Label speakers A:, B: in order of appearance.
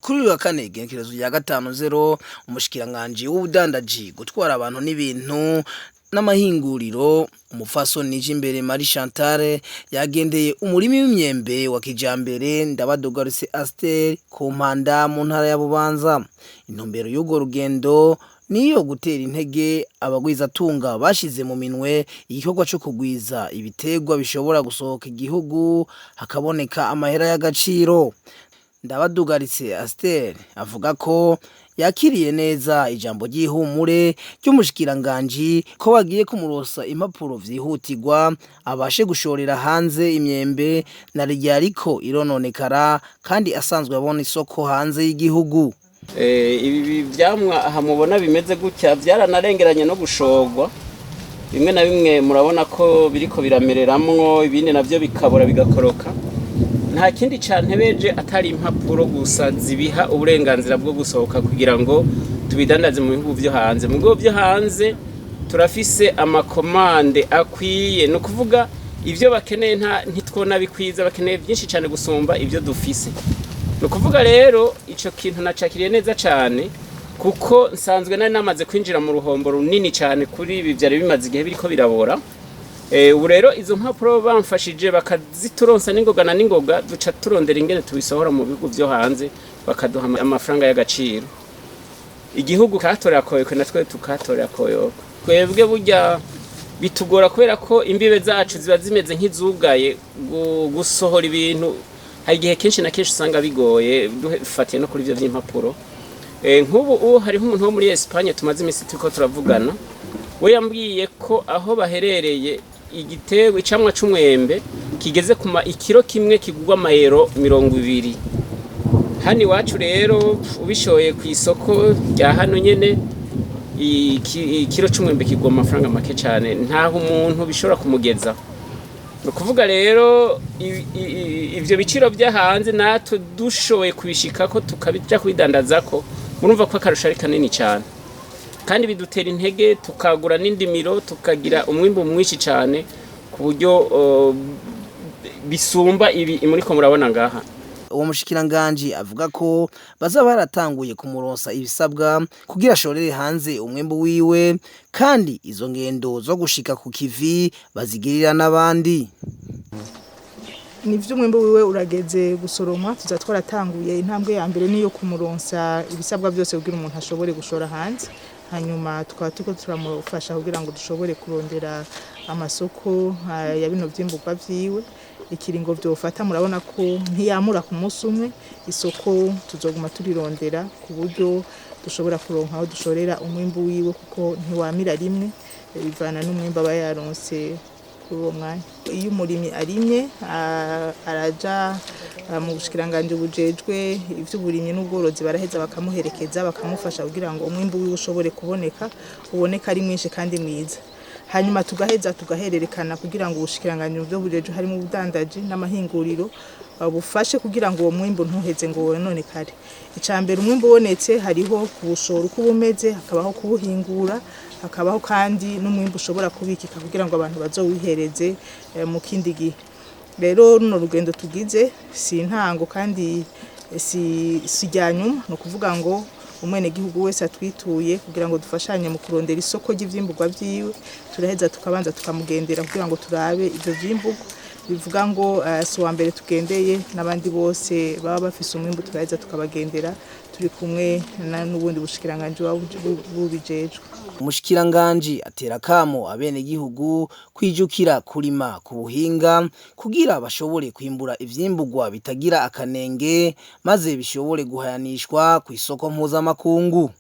A: Kuri uyu wa kane, igenekerezo rya 5 nzero, umushikiranganji w'ubudandaji, gutwara abantu n'ibintu n'amahinguriro, umupfasoni Nijimbere Marie Chantal, yagendeye umurimi w'imyembe wa kijambere Ndabadugaritse Aster ku Mpanda mu ntara ya Bubanza. Intumbero y'urwo rugendo niyo gutera intege abagwizatunga bashize mu minwe igikorwa co kugwiza ibiterwa bishobora gusohoka igihugu hakaboneka amahera y'agaciro. Ndabadugaritse Aster avuga ko yakiriye neza ijambo ry'ihumure ry'umushikiranganji ko bagiye kumurosa impapuro vyihutirwa abashe gushorera hanze imyembe na rirya ariko irononekara kandi asanzwe abona isoko hanze y'igihugu.
B: Ibi vyamwa aha mubona bimeze gutya byaranarengeranye no gushorwa. Bimwe na bimwe murabona ko biriko biramereramwo, ibindi navyo bikabora bigakoroka. Nta kindi cantebeje atari impapuro gusa zibiha uburenganzira bwo gusohoka kugira ngo tubidandaze mu bihugu vyo hanze. Mu bihugu vyo hanze turafise amakomande akwiye, ni ukuvuga ivyo bakeneye nta ntitwona bikwiza, bakeneye byinshi cyane gusumba ibyo dufise. Ni ukuvuga rero ico kintu nacakiriye neza cane, kuko nsanzwe nari namaze kwinjira mu ruhombo runini cyane kuri ibi vyari bimaze igihe biriko birabora. Ubu rero izo mpapuro bamfashije bakazituronsa n'ingoga na n'ingoga, duca turondera ingene tubisohora mu bihugu vyo hanze, bakaduha amafaranga y'agaciro. Igihugu katorera koyoka, natwe tukatorera koyoka. Twebwe burya bitugora kubera ko imbibe zacu ziba zimeze nk'izugaye. Gusohora ibintu hari igihe kenshi na kenshi usanga bigoye, dufatiye no kuri ivyo vy'impapuro. Nk'ubu ubu hariho umuntu wo muri Espagne tumaze imisi turiko turavugana, we yambwiye ko aho baherereye igiterwa icamwa c'umwembe kigeze kuma ikiro kimwe kigurwa amayero 20. Hano iwacu rero ubishoye ku isoko rya hano nyene, ikiro c'umwembe kigurwa amafaranga make cane, ntaho umuntu bishobora kumugeza. Ni ukuvuga rero ivyo biciro vyo hanze natwe dushoboye kubishikako tukabija kubidandazako, murumva ko akarusho ari kanini cane, kandi bidutera intege tukagura n'indimiro, tukagira umwimbu mwinshi cane ku buryo bisumba ibi muriko murabona ngaha.
A: Uwo mushikiranganji avuga ko baza baratanguye kumuronsa ibisabwa kugira ashorere hanze umwimbu wiwe, kandi izo ngendo zo gushika ku kivi bazigirira n'abandi.
C: Nivyo, umwimbu wiwe urageze gusoromwa. Tuza twaratanguye intambwe ya mbere niyo kumuronsa ibisabwa byose kugira umuntu ashobore gushora hanze, hanyuma tukaba turiko turamufasha kugira ngo dushobore kurondera amasoko ya bino vyimburwa vyiwe. Ikiringo vyofata, murabona ko ntiyamura ku munsi umwe. Isoko tuzoguma turirondera ku buryo dushobora kuronka aho dushorera umwimbu wiwe, kuko ntiwamira rimwe, bivana n'umwimbu aba yaronse kuri uwo mwanya. Iyo umurimyi arimye, araja mu bushikiranganji bujejwe ivy'uburimyi n'ubworozi, baraheza bakamuherekeza, bakamufasha kugira ngo umwimbu wiwe ushobore kuboneka, uboneke ari mwinshi kandi mwiza. Hanyuma tugaheza tugahererekana kugira ngo ubushikiranganji mu byo bujejwe harimo ubudandaji n'amahinguriro bufashe kugira ngo uwo mwimbu ntuheze ngo wononekare. Ica mbere, umwimbu ubonetse, hariho kuwushora uko uba umeze, hakabaho kuwuhingura, hakabaho kandi n'umwimbu ushobora kubikika kugira ngo abantu bazowihereze mu kindi gihe. Rero runo rugendo tugize si intango kandi si irya nyuma. Ni ukuvuga ngo umwenegihugu wese atwituye kugira ngo dufashanye mu kurondera isoko ry'ivyimbugwa vyiwe, turaheza tukabanza tukamugendera kugira ngo turabe ivyo vyimburwa. Bivuga ngo si uwa mbere tugendeye, n'abandi bose baba bafise umwimbu turaheza tukabagendera turi kumwe n'ubundi bushikiranganji buba bubijejwe.
A: Umushikiranganji atera kamo abenegihugu kwijukira kurima ku buhinga kugira bashobore kwimbura ivyimburwa bitagira akanenge, maze bishobore guhayanishwa kw'isoko mpuzamakungu.